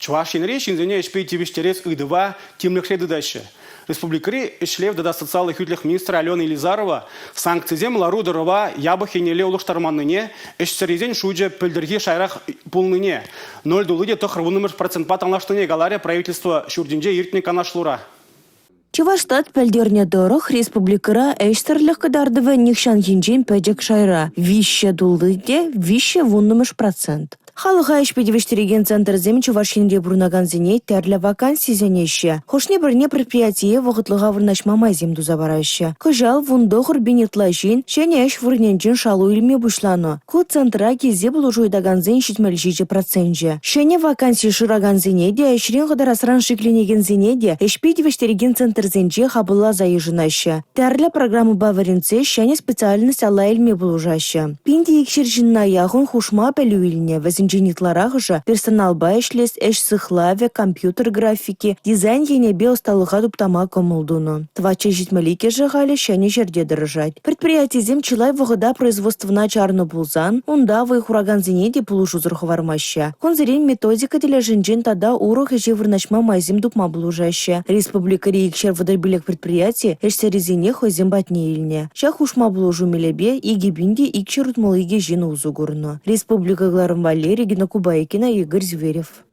Чӑваш Енре ҫынсене ӗҫпе тивӗҫтерес ыйтӑва тимлӗхре тытаҫҫӗ. Республикӑри ӗҫлев тата социаллӑ хӳтлӗх министрӗ Алена Елизарова санкцисем лару-тӑрӑва япӑх еннелле улӑштарманнине, ӗҫсӗррисен шучӗ пӗлтӗрхи шайрах пулнине, 0,9 процентпа танлашнине каларӗ правительство ҫуртӗнче иртнӗ канашлура. Чӑвашстат пӗлтернӗ тӑрӑх, республикӑра ӗҫсӗрлӗх кӑтартӑвӗ нихҫанхинчен пӗчӗк шайра – 3,3 процент. Халӑха ӗҫпе тивӗҫтерекен центрсем Чӑваш Енре пурӑнакансене тӗрлӗ ваканси сӗнеҫҫӗ. Хӑшне-пӗрне предприятие вӑхӑтлӑха вырнаҫма майсем туса параҫҫӗ. Кӑҫал 19 пин ытла ҫын ҫӗнӗ ӗҫ вырӑнӗнчен шалу илме пуҫланӑ. Ку центра килсе пулӑшу ыйтакансен 77 проценчӗ. Ҫӗнӗ ваканси шыракансене те, ӗҫрен хӑтарасран шикленекенсене те ӗҫпе тивӗҫтерекен центрсенче хапӑлласа йышӑнаҫҫӗ. Тӗрлӗ программӑпа вӗрентсе ҫӗнӗ специальность алла илме пулӑшаҫҫӗ. 1200 ҫынна яхӑн хушма пӗлӳ илнӗ. Вӗсенчен ытларахӑшӗ персоналпа ӗҫлес, ӗҫ сыхлавӗ, компьютер графики, дизайн енӗпе ӑсталӑха туптама кӑмӑл тунӑ. 472-шӗ халӗ ҫӗнӗ ҫӗрте тӑрӑшать. Предприятисем чылай вӑхӑта производствӑна чарнӑ пулсан, унта вӑй хуракансене те пулӑшусӑр хӑвармаҫҫӗ. Кунсерен методика тӗлӗшӗнчен тата урӑх ӗҫе вырнаҫма майсем тупма пулӑшаҫҫӗ. Республикӑри 235 предприяти ӗҫсӗррисене хӑйсем патне илнӗ. Ҫак хушма пулӑшу мелӗпе 2262 ҫын усӑ курнӑ. Республика кӑларӑм валли Регина Кубайкина, Игорь Зверев.